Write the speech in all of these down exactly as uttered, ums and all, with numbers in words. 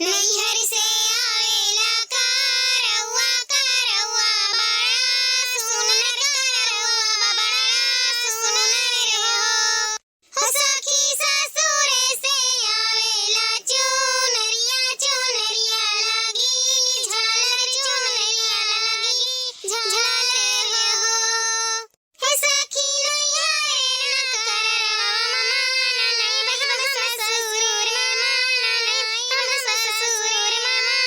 नैहर से आवेला करौआ, करौआ बड़ा सुनर, करौआ बड़ा सुनर हो। हो सखी ससुर से आवेला चुनरिया, चुनरिया लागी झालर, चुनरिया लागी झालर हो। हे सखी नैहर न कररवा माना नहीं, बहन ससुर माना नहीं, बहन ससुर माना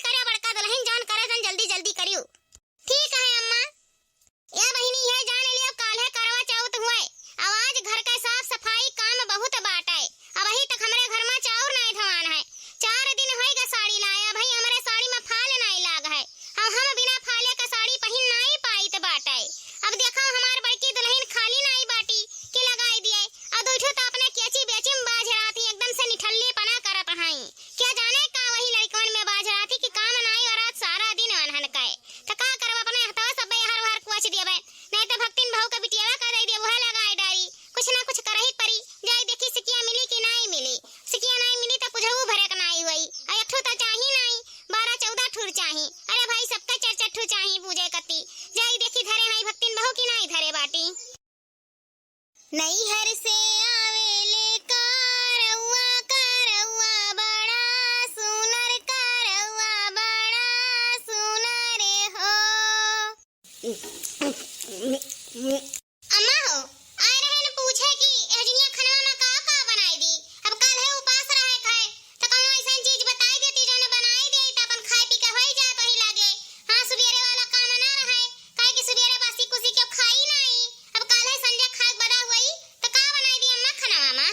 करे बड़का दुलहिन, जौन करे तन जल्दी जल्दी करियो। ठीक है अम्मा। ए बहिनी, इहे जान लियो, काल्हे करवा चौथ हुए, अब आज घर के साफ सफाई काम बहुत बाटे। अबही तक हमरे घर मा चाउर नाई धवान है। चार दिन होइगा साड़ी लाए, अबही हमरे साड़ी मा फाल नाई लाग है। अब हम बिना फाले का साड़ी पहिन नाई पाइत बाटे। अब देखो, हमार बड़की दुलहिन खाली नाई बाटी कि लगाई दिए। अब दुइ ठो त अपने केची बेची में बाझ रहत ही, एकदम से निठल्ली पना करत हई। क्या जाने का वही लड़कवन में बाझ रहत ही कि काम नाई औरत सारा दिन वनहन कहे। त का करब, अपने हथवा सब एहर ओहर कुआच देबे, नहीं त भक्तिन बहू के बिटियावा का दे देब, उहे लगाए डारी। कुछ ना कुछ करही परी। जाई देखी सिकिया मिली कि नाई मिली। सिकिया नाई मिली त पुझऊ भरे के नाई होई। आ एक ठो त चाही नाई, बारह चौदह ठुर चाही। अरे भाई, सबका चार चार ठो चाही पूजे कती। जाई देखी धरे हई भक्तिन बहू कि नाई धरे बाटी। नैहर से आवेले करौआ, करौआ बड़ा सुनर, करौआ बड़ा सुनर हो। अम्मा हो, आए रहे न पूछे कि एहजनिया खनवा मा का का बनाई दी। अब काल्हे उपास रहे खाए, त कौनो ऐसन चीज बताई देती जौन बनाई दे, त अपन खाए पी के होई जात वही लागे। हाँ, सुबेरे वाला काम ना रहे, काहे कि सुबेरे बासी कुसी के खाई नाई। अब काल्हे संझा खाए बदा हुई, त का बनाई दी अम्मा खनवा मा?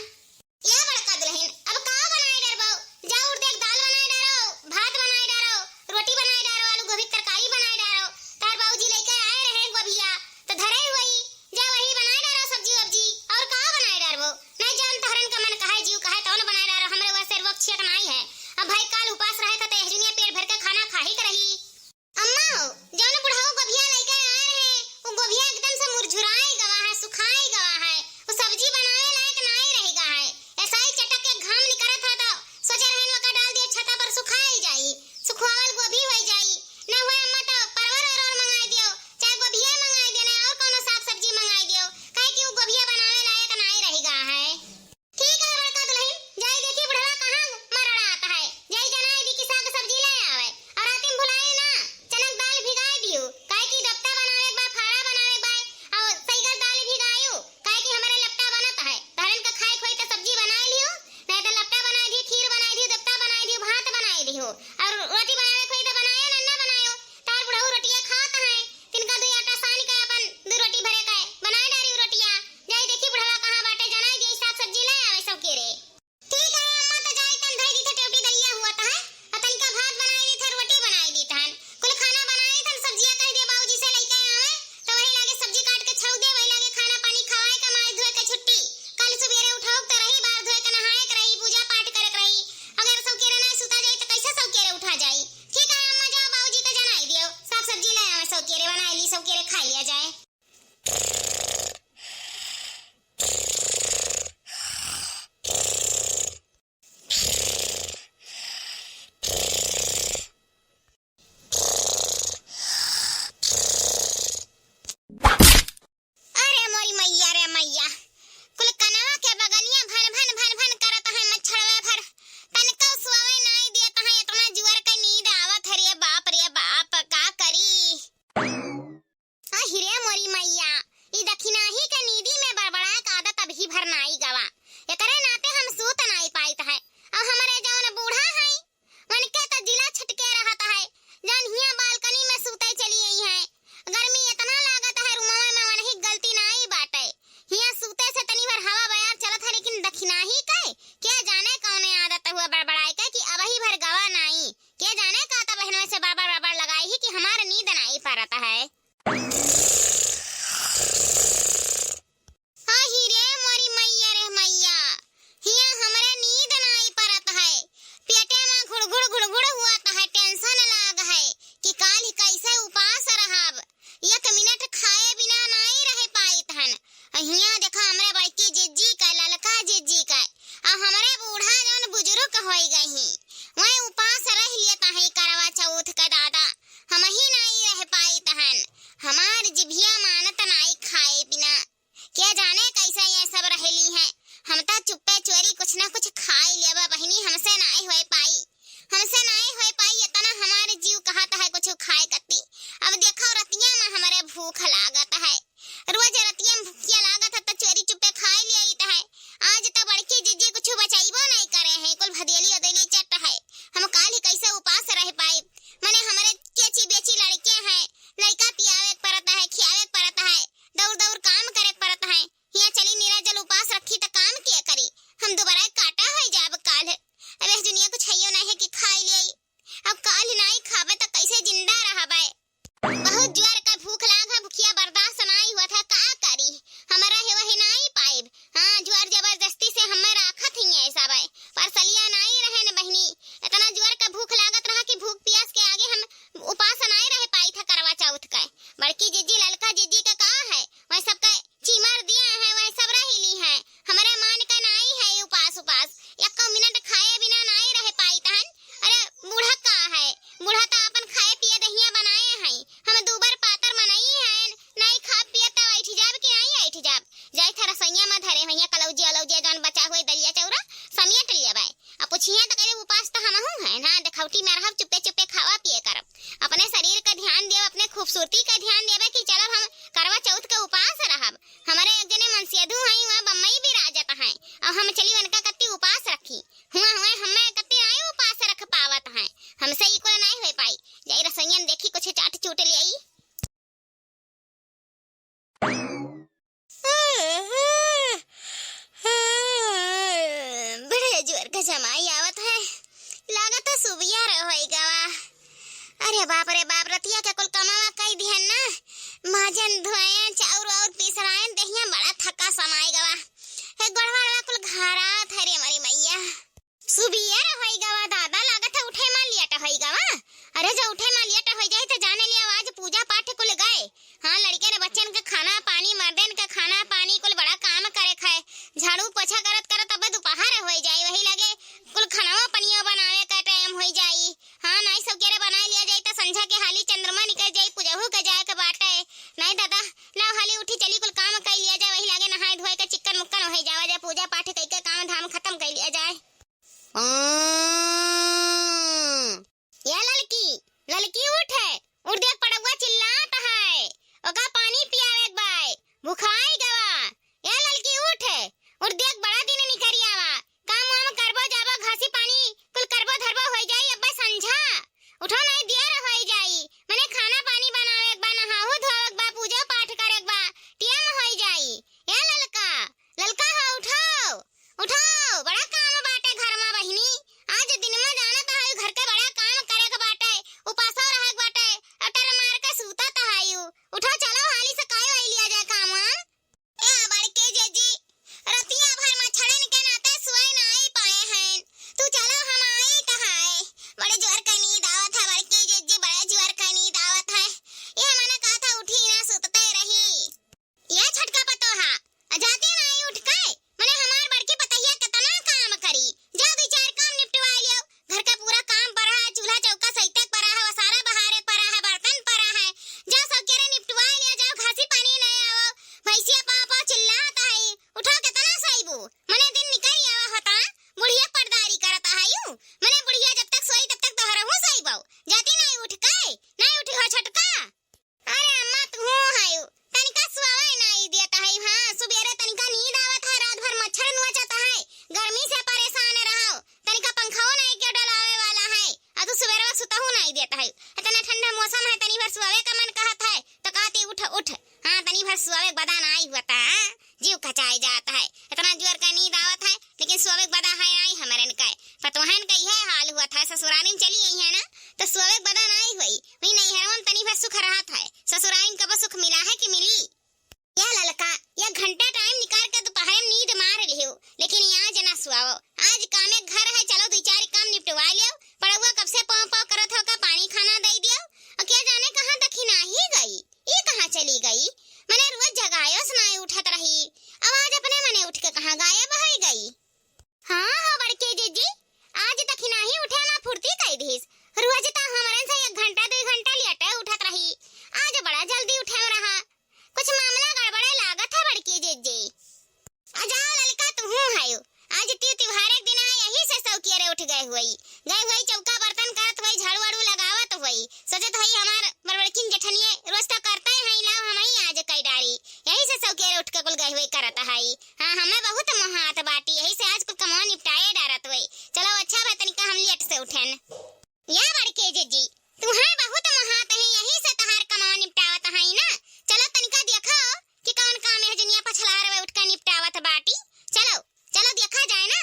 ए बड़का दुलहिन, अब का बनाए डरबो? जा उठ देख, दाल बनाए डारो, भात बनाए डारो, रोटी बनाए डारो, आलू गोभी के तरकारी बनाए डारो। तार बाबूजी लइके आए रहे गोभिया, त धरे हुई, जा वही बनाए डारो सब्जी वब्जी, और का बनाए डरबो? नहीं जान तोहरन का मन कहे, जीव कहे, तौन बनाए डारो, हमरे वह से रोक छियक नाई है। अब भाई काल उपास रहे था, त एहजुनिया पेट भर के खाना खाही के रही। अम्मा हो, जौन बुढ़ऊ गोभिया लइके आए रहे, उ गोभिया एकदम से मुरझुराए गवा है, सुखाए गवा है, उ सब्जी बनावे लायक नाई रह गा है। ऐसा ही चटक के घाम निकरत है, तो सोचे रहे, ओका डाल दिए छता पर, सुखाई जाई। सुखवावल गोभी होई जाई। ना हुए अम्मा, तो परवर वरवर मंगाई दियो, चाहे गोभिया मंगाई दियो, ना और कौनो साग सब्जी मंगाई दियो, काहे कि उ गोभिया बनावे लायक नाई रह गा है। ठीक है बड़का दुलहिन, जाई देखी बुढ़वा कहाँ मरड़ात है, जाई जनाई दी कि साग सब्जी ले आवे। और राती में भुलाई ना, चनक दाल भिगाई दियो, काहे कि दफ्ता बनावे के बा, फाड़ा बनावे के बा, और सैगर दाल भिगायो, काहे कि हमरे लपटा बनत है। तहरन का खाए खोई त सब्जी बनाई लियो, नहीं त लपटा बनाई दियो, खीर बनाई दियो, दफ्ता बनाई दियो, भात बनाई दियो, और रोटी बनावे खोई त बनायो ना, ना बनायो। तार बुढ़ऊ रोटिया खात है, तिनका दुई आटा सान के अपन दू रोटी भरे के बनाए डारी रोटिया। जाई देखी बुढ़वा कहाँ बाटे, जनाई दिए साग सब्जी ले आवे सबके रे। ठीक है अम्मा, त जाई तन धई दी थे टेवटी दलिया हुआ त है, और तनिका भात बनाई दी थे, रोटी बनाई दी थन, कुल खाना बनाई थन, सब्जिया कह दिया बाबूजी से लइके आवे, त वही लागे सब्जी काट के छऊ दे, वही लागे खाना पानी खवाए के, माई धोए के छुट्टी। कल सुबेरे उठाओ त रही, बार धोए के, नहाए के रही, पूजा पाठ करे के रही। अगर सौकेरे ना सुता जाई त कैसे सौकेरे उठा जाई? ठीक है अम्मा, जाओ बाबूजी के जनाई दियो, साग सब्जी ले आवे, सौकेरे बनाई ली, सौकेरे खा लिया जाए। अरे मोरी मैया रे मैया, कुल कनवा के बगलिया भन भन भन भन करत है मच्छरवे भर, तनको सोवे नाई देत है, इतना जुअर के नींद आवत है रे बाप रे बाप, का करी? अहि रे मोरी मैया, ई दखिनाही के नींदी में बड़बड़ाए के आदत अबही भर नाई गवा, एकरे नाते हम सूत नाई पाइत है। अब हमरे जौन बूढ़ा है, उनके त जिला छटके रहत है, जौन हियां बालकनी में सूते चली आई हैं। गर्मी इतना लागत है, रूमवा में वनही गलती नाई बाटे। हियां सूते से तनी भर हवा बयार चलत है, लेकिन दखिनाही के, के जाने कौने आदत हुआ बड़बड़ाए के कि अबही भर गवा नाई। के जाने का त बहनों से बड़बड़ बड़बड़ लगाई ही कि हमार नींद नाई परत है। आही रे मोरी मैया रे मैया, हिया हमरे नींद नाई परत है। पेटे में घुड़घुड़ घुड़घुड़ हुआ त है, tension लाग है कि काल कैसे उपास रहब। एक मिनट खाए बिना नाई रह पाइत हन। हिया देखा हमरे बड़की जिज्जी का, ललका जिज्जी का, आ हमरे बूढ़ा जौन बुजुर्ग होई गई ही, वही उपास रह लेत है, करवा चौथ का दादा, हमही नाई रह पाइत हन। खूबसूरती का ध्यान देबे कि चलब हम करवा चौथ के उपास रहब। हमरे एक जने मनसेधू हईं, वहाँ बम्बई बिराजत हैं, अउर हम चली उनका कत्ती उपास रखी। हुआ हुआ हमें कत्ती नाई उपास रख पावत हैं, हमसे ई कुल नाई होइ पाई। जाई रसोइयन देखी कुछ चाट चूट ले आई। बड़े जोर का जमाई आवत है, लागत है सुबिया रे होई गवा। अरे बाप रे बाप, रतिया के कुल कमावा कई दिहन ना, माजन धोयन, चाउर वाउर पिसरायन, देहिया बड़ा थका समाई गवा। हे गोड़वा कुल घरात है रे हमारी मैया। सुबियर होई गवा दादा, लागत है उठे मा लेट होई गवा। अरे जो उठे मा लेट होई जाई तो जाने लिया आज पूजा पाठ कुल गए। हाँ, लड़के ने बच्चन के खाना पानी, मर्दन के खाना पानी, कुल बड़ा काम करे खाए। झाड़ू पोछा करत करत अब दोपहर होई जाई, वही लगे कुल खानावा पनियो बनावे का टाइम होई जाई। हाँ, नाई सब केरे बनाए लिया जाई तो संझा के हाली चंद्रमा निकल जाई, पूजहू के जाए के बाटे। नाई दादा, लाओ हाली उठी चली कुल काम कई लिया जाए, वही लगे नहाए धोए के चिक्कन मुक्कन होई जावा जाए, पूजा पाठ कई के काम धाम खत्म कई लिया जाए। ओम। ए ललकी, ललकी उठ, उठ देख पड़उआ चिल्लात है, ओका पानी पियावे के बाय, भुखाई गवा। ए ललकी उठ, उठ देख बड़ा दिन निकरी आवा, काम वाम करबो जाबो घासी पानी कुल करबो धरबो होई जाई अब्बे संझा। उठो नाई देर होई जाई, मने खाना पानी बनावे के बा, नहाहू धोवे के बा, पूजो पाठ करे के बा, टियम होई जाई। ए ललका, ललका हो उठो। उठो, बड़ा काम बाटे घर मा बहिनी। आज दिन मा जानत हई घर के बड़ा काम करे के बाटे, उपासो रहे के बाटे, अटर मार के सूतत हई। उठो, चलो हाली से काई वाई लिया जाए काम वाम। ए बड़की जिज्जी, रतिया भर मच्छरन के नाते सोए नाई पाए हैं। तू चलो हम आई कहाए। बड़े जोर के नींद आवत है बड़की जिज्जी, बड़े जोर के नींद आवत है। ये मने कहा था उठी ना सुतते रही। ए छोटका पतोहा, आ जाते नाई उठ के, मने हमार बड़की पतोहिया केतना काम करी। जाओ दुई चार काम निपटवाई लियो। घर का पूरा काम पड़ा है, चूल्हा चौका सहिते पड़ा है, ओसारा बहारे पड़ा है, बर्तन पड़ा है। जाओ सब केरे निपटवाई लियो, जाओ घासी पानी ले आओ। भैंसिया पाँव पाँव चिल्लात है, उठो केतना सोइबू। मने दिन निकल आवा होता, बुढ़िया पटदारी करत है यू। मने बुढ़िया जब तक सोई तब तक तोहरहू सोइबो। जाती नाई उठ के, नाई उठी हो छोटका। अरे अम्मा, तू हूँ हयू, तनिका सुआवे नाई देत है। हाँ, सुबेरे तनिका नींद आवत है, रात भर मच्छर नोचत है, गर्मी से परेशान रहो, तनिका पंखवो नाई के डोलावे वाला है, आ तू सुबेरे सुतहू नाई देत है। इतना ठंडा मौसम है, तनी भर सुआवे का मन कहत है, तो कहती उठ, उठ। हाँ, तनी भर सुआवे के बदा नाई हुआ था, हाँ? जीव कचाई जात है। इतना जोर का नींद आवत है, लेकिन सोवे के बदा है नाई हमरन का। पतोहन का इहे हाल हुआ था, ससुरारिन चली आई है ना, तो सोवे के बदा नाई हुई। वही नैहरवा में तनी भर सुख रहत है, ससुरारिन कब सुख मिला है कि मिली? या ललका, या घंटा टाइम निकाल के दोपहर में नींद मार लिहो, लेकिन यहाँ जना सुआओ। आज कामे घर है, चलो दो चार काम निपटवा लियो। पड़ुआ कब से पाँव पाँव करत हो का पानी खाना दे दियो, और क्या जाने कहाँ दखिना ही गई। ई कहाँ चली गई? मने रोज जगायो से नाई उठत रही, अब आज अपने मने उठ के कहाँ गायब होई गई? हाँ हो बड़की जिज्जी, आज तक ही नाही उठे ना फुर्ती कई दिस। रोज त हमरन से एक घंटा दुई घंटा लेटे उठत रही, आज बड़ा जल्दी उठे रहा। कुछ मामला गड़बड़े लागत है बड़की जिज्जी। आ जाओ ललका, तुहूँ हयो। आज तीज त्योहार एक दिन आए, यही से सौकियरे उठ गए हुई। गए हुई चौका बर्तन करत हुई, झाड़ू वाड़ू लगावत हुई। सोचत हुई हमार बड़बड़किन जेठनिए रोज तो करते हैं, लाओ हम ही आज कई डारी। यही से सौकियरे उठ के कुल गए हुई करत हई। हाँ, हमें बहुत मोहात बाटी, यही से आज कुल कमवा निपटाए डारत हुई। चलो अच्छा बा, तनिका हम लेट से उठेन। या बड़के जिज्जी, तुहें बहुत मोहात है, यही से तहार कमवा निपटावत हई ना। चलो तनिका देखो कि कौन काम है जुनिया पछलार वे उठ के निपटावत बाटी। चलो, चलो देखा जाए ना।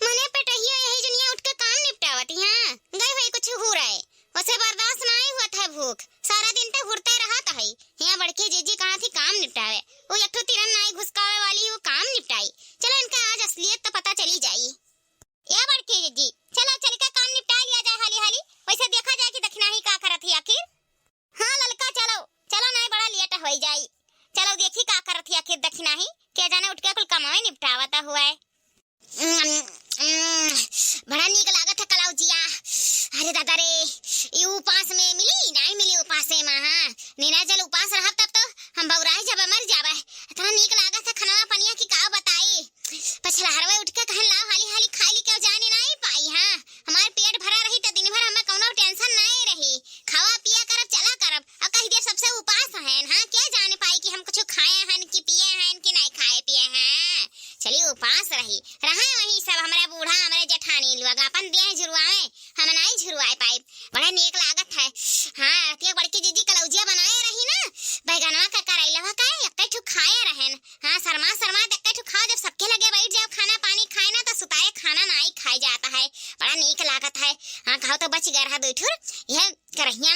मने पेटहिया यही जुनिया उठ के काम निपटावत, हाँ, गई हुई कुछ हुरे। उसे बर्दाश्त नाई हुआ था भूख, सारा दिन ते हुरते रहत है। यहाँ बड़के जिज्जी कहाँ थी काम निपटावे, वो एक ठो तिरन नाई घुसकावे वाली, वो काम निपटाई। चलो इनका आज असलियत तो पता चली जाई। या बड़की जिज्जी, चलो चल के काम निपटा लिया जाए हाली हाली, वैसे देखा जाए कि दखिनाही का करत ही आखिर। हाँ ललका, चलो, चलो, नहीं बड़ा लेट होई जाई। चलो देखी का करत ही आखिर दखिनाही, के जाने उठ के कुल कमाए निपटावत हुए। बड़ा नीक लागत है कलौजिया। अरे दादा रे, ई उपास में मिली, नहीं मिली उपासे में, हाँ। नीना जल उपास रहब तब तो हम बौराई जाबे, मर जाबे। इतना नीक लागत है खनवा पनिया कि का बताई। पछलहरवे उठ के कहन, "लाओ हाली हाली खाई ली, केहू जाने नाई पाई, हाँ। हमार पेट भरा रही त दिन भर हमें कौनो टेंशन नाई रही। खावा पिया करब, चला करब। अब कही दे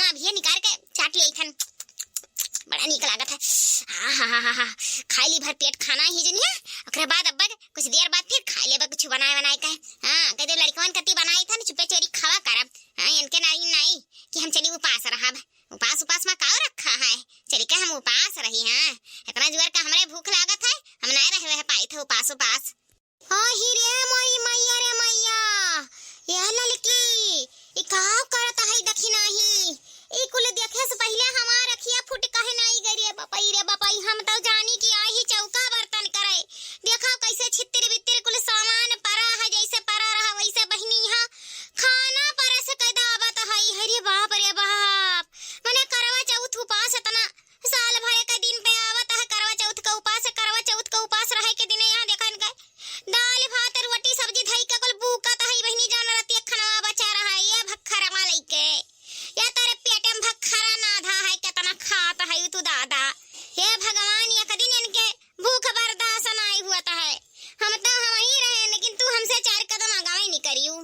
अभी ये निकाल के चाट लिया थन, बड़ा नीक लागत है। हाँ, हाँ, हाँ, हाँ, हाँ। खाई ली भर पेट खाना ही जनिया, ओकरे बाद अब्बा के कुछ देर बाद फिर खाई लेबा कुछ बनाए बनाए के। हाँ, कह दे लड़कवन कती बनाई थन, चुपे चोरी खावा करब। हाँ, इनके नाई नाई कि हम चली उपास रहब। उपास उपास मा काव रखा है? चली के हम उपास रही हैं। इतना जुआर का हमरे भूख लागत है, हम नाय रहे वह पाई थे उपास उपास। आही रे मोरी मैया रे मैया, यह ललकी, ई का करत है दखिनाही? ई कुल देखे से पहिले हमार अखिया फूट काहे नाई गई रे बपई रे बपई, हम तो जानी कि आही चौका बर्तन करे। देखो कैसे छितिर बितिर कुल सामान परा है, जैसे परा रहा वैसे बहिनी यहाँ खाना परस के दावत है। अरे बाप रे बाप, मने करवा चौथ उपास इतना साल भर के दिन पे आवत है, करवा चौथ का उपास, करवा चौथ का उपास रहे के दिने यहाँ देखन के दाल भात रोटी सब्जी धई के कुल बूकत है बहिनी, जौन रतिया खनवा बचा रहा है, ये भखरवा लइके, या तेरे पेटे में भखरा नाधा है, कितना खात है तू दादा। हे भगवान, एक दिन इनके भूख बर्दाश्त नाई हुआ है। हम तो हम ही रहे, लेकिन तू हमसे चार कदम आगावे नहीं करियो।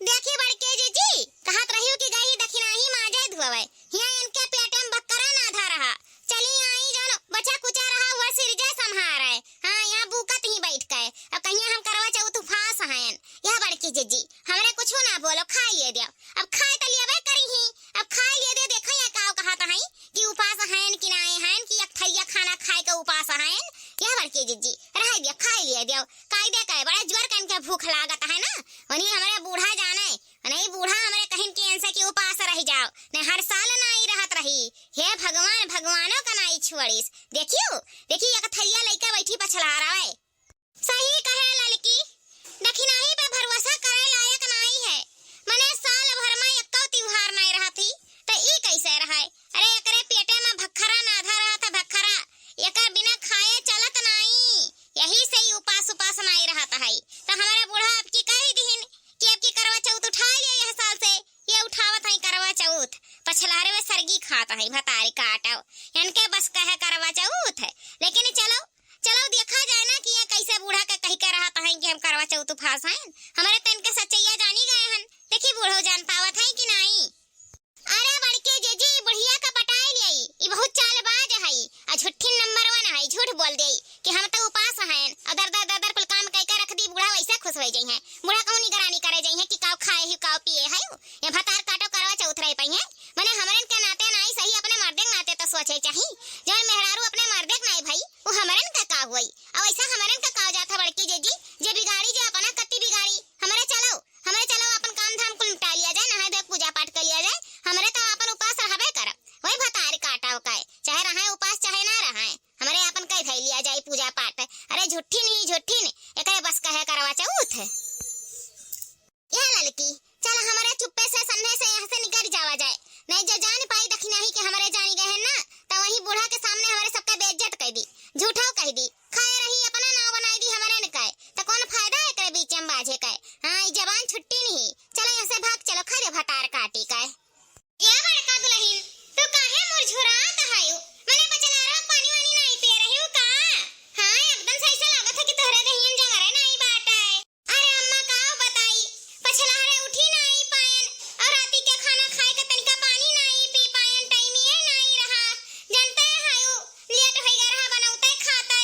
देखी बड़के जीजी, कहत रहियो कि गई दखिनाही माजे धुआवे, हिया इनके पेटे में भखरा नाधा रहा। चली आई जौन बचा कुचा रहा, वह सिरजे संभारे। हाँ, यहाँ बूकत ही बैठ के। अब कहिया हम करवा चौथ उपास हैं। यह बड़की जीजी, हमरे कुछ ना बोलो, खाई लिए दियो। अब खाए तो लियबे करी ही, अब खाए लिए दे, देखो यहाँ काव कहत हैं कि उपास हैं कि नाए हैं, कि एक थरिया खाना खाए के उपास हैं। यह बड़की जीजी, रह दियो, खाए लिए दियो। कायदे का है, बड़ा जोर का इनके भूख लागत है ना, वनी हमरे बूढ़ा जाने, नहीं बूढ़ा हमरे कहिन के इनसे कि उपास रह जाओ, नहीं हर साल नाई रहत रही। हे भगवान, भगवानों का नाई छोड़िस। देखियो, देखी एक थरिया लइका बैठी पछला रहा है। सही कहे ललकी, दखिनाही पे भरोसा करे लायक नाई है। मने साल भर में एक्को त्योहार नाई रहत ही, त ई कैसे रहे? अरे एकरे पेटे में भखरा नाधा रहत है, भखरा। एकर बिना खाए चलत नाई, यही से ई उपास उपास नाई रहत है। त हमारे बूढ़ा अबकी कही दिहिन कि अबकी करवा चौथ उठा लिए यह साल से, ये उठावत है करवा चौथ। पछलारे में सरगी खात है भतारी काटव, इनके बस कहे करवा चौथ है। लेकिन चलो, चलो देखा जाए ना कि ये कैसे बूढ़ा के कही के रहत हैं कि हम करवा चौथ उपास हैं। हमरे तो इनके सच्चैया जानी गए हन। देखी बूढ़ो जान पावत हैं कि नाई। अरे बड़के जीजी, बुढ़िया का पटाए लियाई, ई बहुत चालबाज है, आ झूठिन नंबर वन है, झूठ बोल देई कि हम तो उपास हैं, और दर दर दर दर कुल काम कई के रख दी, बूढ़ा वैसे खुश हो जाई हैं। बूढ़ा कहूँ निगरानी करे जाई हैं कि काव खाए ही, काव पिए है, ये भतार काटो करवा चौथ रह पाई हैं। मने हमरन के नाते नाई सही, अपने मर्दे के नाते तो सोचे चाही। जौन मेहरारू अपने मर्दे के नाई भाई, वो हमरन का का हुई? और ऐसा हमरन का का हो जाता बड़की जीजी, जे बिगाड़ी, जे अपना कत्ती बिगाड़ी। हमरे चलो, हमरे चलो, अपन काम धाम कुल निपटा लिया जाए, नहाए धोए पूजा पाठ कर लिया जाए। हमरे तो अपन उपास रहबे करब, वही भतार काटा का है, चाहे रहे उपास चाहे ना रहे, हमरे अपन कह धई लिया जाए पूजा पाठ। अरे झूठी नहीं, झूठी नहीं, एकरे बस कहे करवा चौथ। ए ललकी, चल हमरे चुप्पे से सन्ने से यहाँ से निकल जावा जाए, नहीं जो जान पाई दखिनाही के हमरे जानी गए हैं ना, तो वही बूढ़ा के सामने हमरे सबका बेइज्जत कर दी, झूठो कह दी, खाए रही अपना नाव बनाई दी हमरे न कहे, तो कौन फायदा है एकरे बीच में बाझे के? हाँ, ई जबान छुट्टी नहीं, चलो यहाँ से भाग चलो, खा दे भतार काटी के। ए बड़का दुलहिन, तू काहे मुरझुरात हयू? मने पछलारवा पानी वानी नाई पिए रहिउ का? हाँ, एकदम से ऐसे लागत है कि तोहरे देहियन जंगरे नाई बाटे। अरे अम्मा, का बताई, पछलारे उठी नाई पायन, और राती के खाना खाए के तनिका पानी नाई पी पायन, टाइम ये नाई रहा। जानते हयू, लेट होई गए रहा बनौते खाते,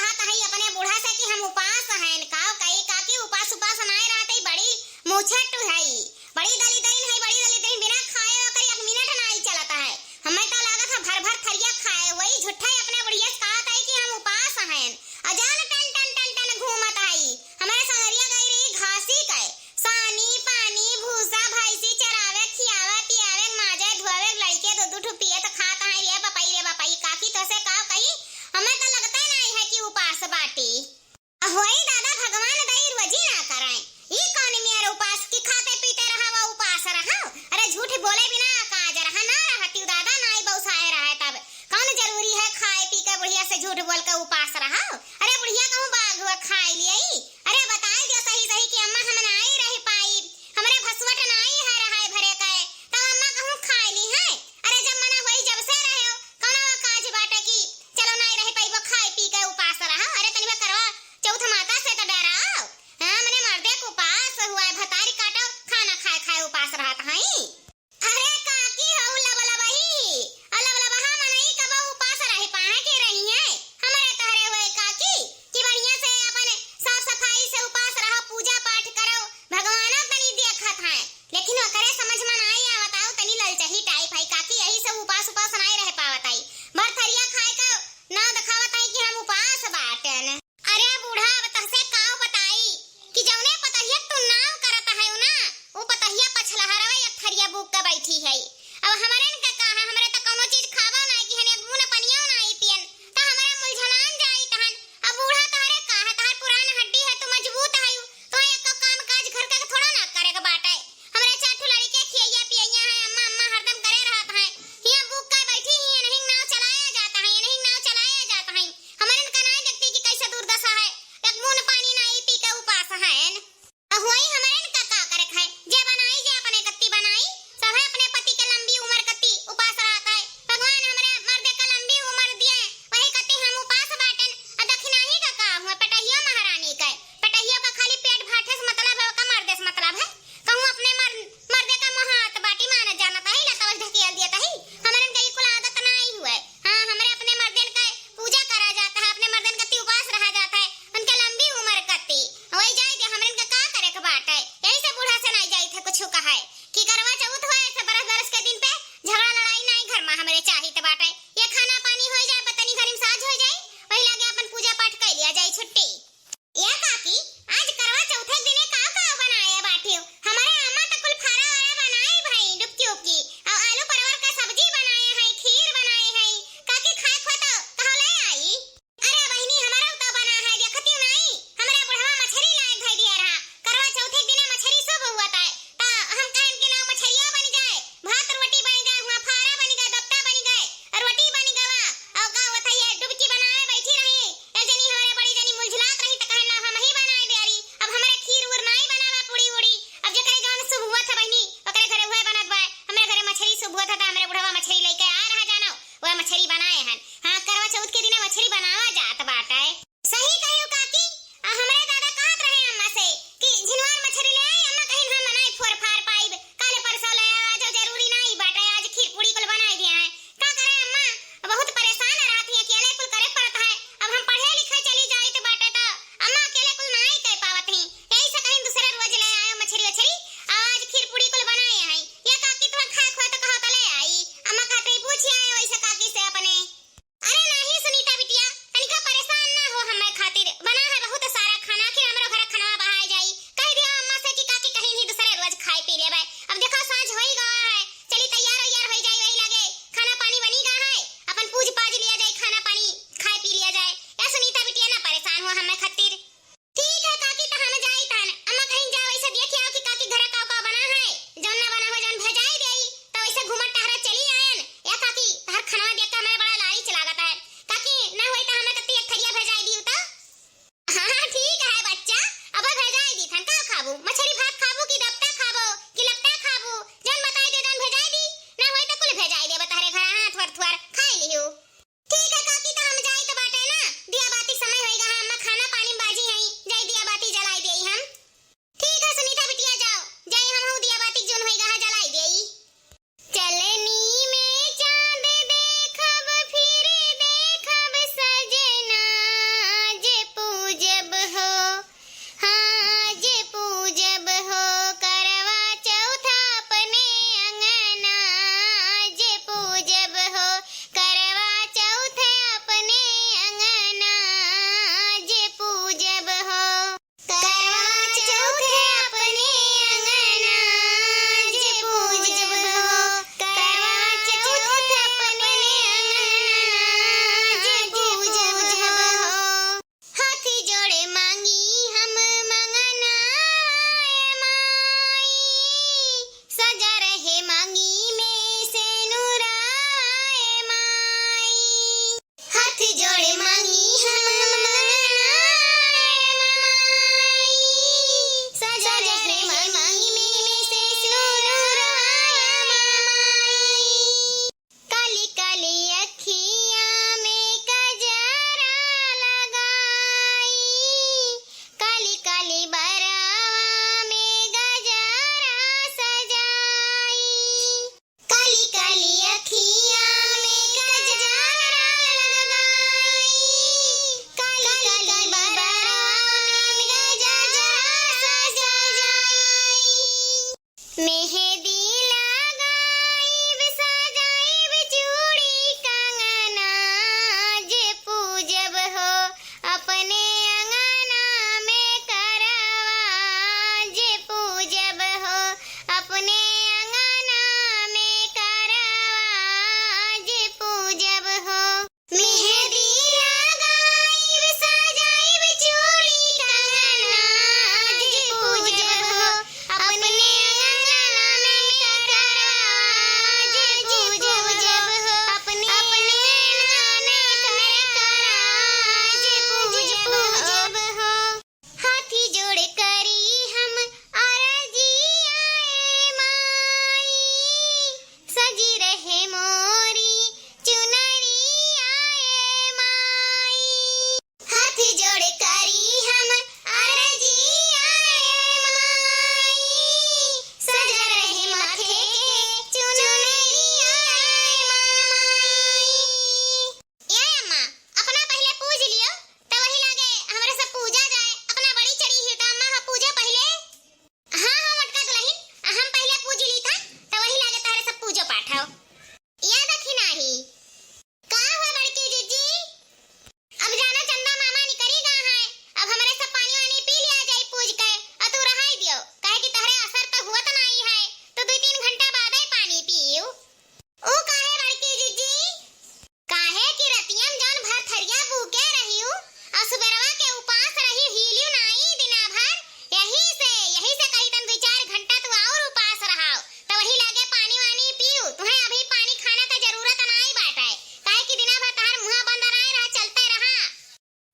कहत हई अपने बूढ़ा से कि हम उपास हैं, काव कही काकी उपास उपास नाय रहत हई, बड़ी मुछट हई, बड़ी दलिद्दरिन हई, बड़ी दलिद्दरिन, बिना खाए ओकर एक मिनट नाय चलत है। हमें तो लागत है भर भर थरिया खाए, वही झूठे अपने बुढ़िया से कहत हई कि हम उपास हैं। अजान टन टन टन टन घूमत हई। हमरे संगरिया गई रही घासी के, सानी, पानी, भूसा, भैंसी चरावे, खियावे, पियावे, माजे, धोवे, लड़के दो दो ठो पिए त खात हैं। रे बपई, रे बपई, काकी तोसे का कही, हमें त लगते नाई है कि उपास बाटी। होई दादा, भगवान दई रोजी ना कराए। ई कौन मेर उपास की खाते पीते रहा, वो उपास रहा? अरे झूठ बोले बिना काज रहा, ना रहती दादा, नाई बौसाए रहे तब। कौन जरूरी है खाए पी के बुढ़िया से झूठ बोल के उपास रहा? अरे बुढ़िया कहूँ बाघ हुआ खाए लिए। अरे बताई दियो सही सही कि अम्मा हम नाई रह पाई, हमरे भसुवट नाई है रहाए भरे के, तब अम्मा कहूँ खाए ली है। अरे जब मना होई जब से रहे हो, कौनो काज बाटे कि चलो नाई रह पाइबो खाए पी के उपास रहा। अरे तनी बा करवा चौथ माता से तो डराओ। हाँ, मने मर्दे के उपास हुआ है, भतारी काटो, खाना खाए खाए उपास रहत हई। अरे काकी हऊ लबलबही, आ लबलबहा मनई कबो उपास रह पाए के रही है? हमरे तहरे हुए काकी कि बढ़िया से अपन साफ सफाई से उपास रहो, पूजा पाठ करो, भगवानो तनी देखत हैं, लेकिन ओकरे समझ में नाई आवत आऊ, तनी ललचही टाइप है काकी, यही से उपास उपास नाई रह पावत आई। भर थरिया खाए का नाव देखावत आई कि हम उपास बाटन। अरे बूढ़ा, अब तहसे काव बताई कि जौने पतहिया तू नाव करत है ना, उ पतहिया पछलहरवा एक थरिया बूक के बैठी है। अब हमरन का का है, हमरे त कौनो चीज खाबो नाई कि हन, एक बून पनियो नाई पियन, त हमरा मुलझलान जाई तहन। अब बूढ़ा तहरे का है, तहर पुरान हड्डी है, तू मजबूत है, तो एक काम काज घर के थोड़ा ना करे के बाटे। हमरे चार ठो लड़के खियैया पियैया हैं, अम्मा अम्मा हरदम करे रहत हैं। हियां बूक के बैठी ही, इनहिं नाव चलाया जाता है, इनहिं नाव चलाया जाता है। हमरन का नाई देखती कि कैसे दुर्दशा है, एक बून पानी नाई पी के उपास हैं। अब होई हमरन का का करे खाए, जे बनाई जे अपने कत्ती बनाई, सभे अपने पति के लंबी उम्र कत्ती उपास रहत है। भगवान हमरे मर्दे का लंबी उम्र दिए, वही कत्ती हम उपास बाटन। आ दखिनाही का का हुआ, पेटहियो महारानी के, पेटहियो का खाली पेट भाठे से मतलब है, ओका मर्दे से मतलब है। कहूँ अपने मर-, मर्दे का मोहात बाटी मानत जानत है, लतवल ढकेल दियत है। हमरन का ई कुल आदत नाई हुए। हाँ, हमरे अपने मर्दन का पूजा करा जाता है, अपने मर्दन कत्ती उपास रहा जाता है, उनके लंबी उम्र कत्ती। वही जाए दे, हमरन का का करे के बाटे? यही से बूढ़ा से नाई जाइत है कुछ कहे कि करवा चौथ होए से बरस बरस के दिन पे झगड़ा लड़ाई नाई घर में हमरे चाहित बाटे। ये खाना पानी होई जाए, पतनी घर में साझ होई जाए, वही लागे अपन पूजा पाठ कर लिया जाए, छुट्टी। ए काकी, आज करवा चौथे के दिने का का बनाए बाटियो? हमरे अम्मा त कुल फारा वारा बनाए भई, डुबकी उबकी, और आलू परवर का सब्जी बनाए हैं, खीर बनाए हैं। काकी खाए खो तो कहो ले आई। अरे बहिनी, हमरो तो बना है, देखतियो नाई, हमरा बुढ़वा मछरी लाए धई दिया रहा। करवा चौथे के दिने मछरी शुभ हुआ था, त हम कहन कि ना मछरिया बन जाए, भात रोटी बन गए, हुआ फारा बन गए, दफ्ता बन गए, रोटी बन गवा, और का होता ये डुबकी बनाए बैठी रही। एक जनी हमरे बड़ी जनी मुलझुला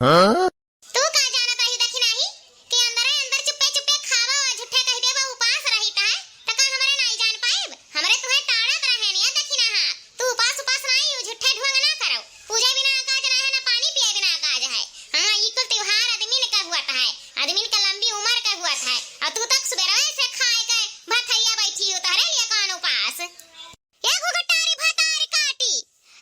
हाँ? तू का जानत रही दखिनाही कि अंदरे अंदर चुप्पे चुप्पे खावा और झूठे कहि देबा उपास रहित है, त का हमरे नाई जान पाइब? हमरे तुहे टाड़त रहे निया दखिनाहा। तू उपास उपास नाई, उ झूठे ढोंग ना करो। पूजे बिना काज ना है, ना पानी पिए बिना काज है। हाँ, ई कुल त्योहार आदमीन का हुआ है, आदमीन का लंबी उमर का हुआ है। और तू तक सुबेरवे से खाए के भथैया बैठी हो, तोहरे लिए कौन उपास? ए घुघटारी भतारी काटी,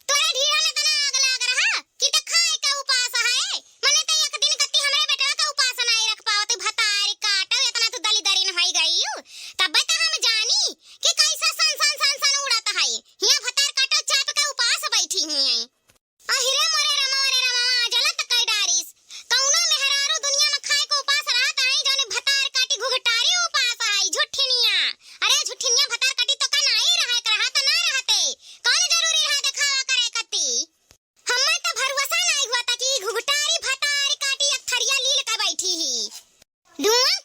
तोरे ढीढ़न एतना आग लाग रहा कि त खाए के उपास है। मने त एक दिन कत्ती हमरे बेटवा के उपास नाई रख पावत, भतारी काटो, एतना तू दलिदरिन होई गई यू। तब्बे त हम जानी कि कैसे सन सन सन सन उड़त है। हियां भतार काटो चाप के उपास बैठी ही है। अहिरे मोरे रमवा रे रमवा, जलत कई डारिस। कौनो मेहरारू दुनिया में खाए के उपास रहत है, जौने भतार काटी घुघटारी उपास है, झुठिनिया। अरे झुठिनिया, भतार काटी तो का नाई रहे के रहा त ना रहते। कौन जरूरी रहा देखावा करे कती? हम्मे त भरोसा नाई हुआ था कि घुघटारी भतार काटी एक थरिया लील का बैठी ही। धुआं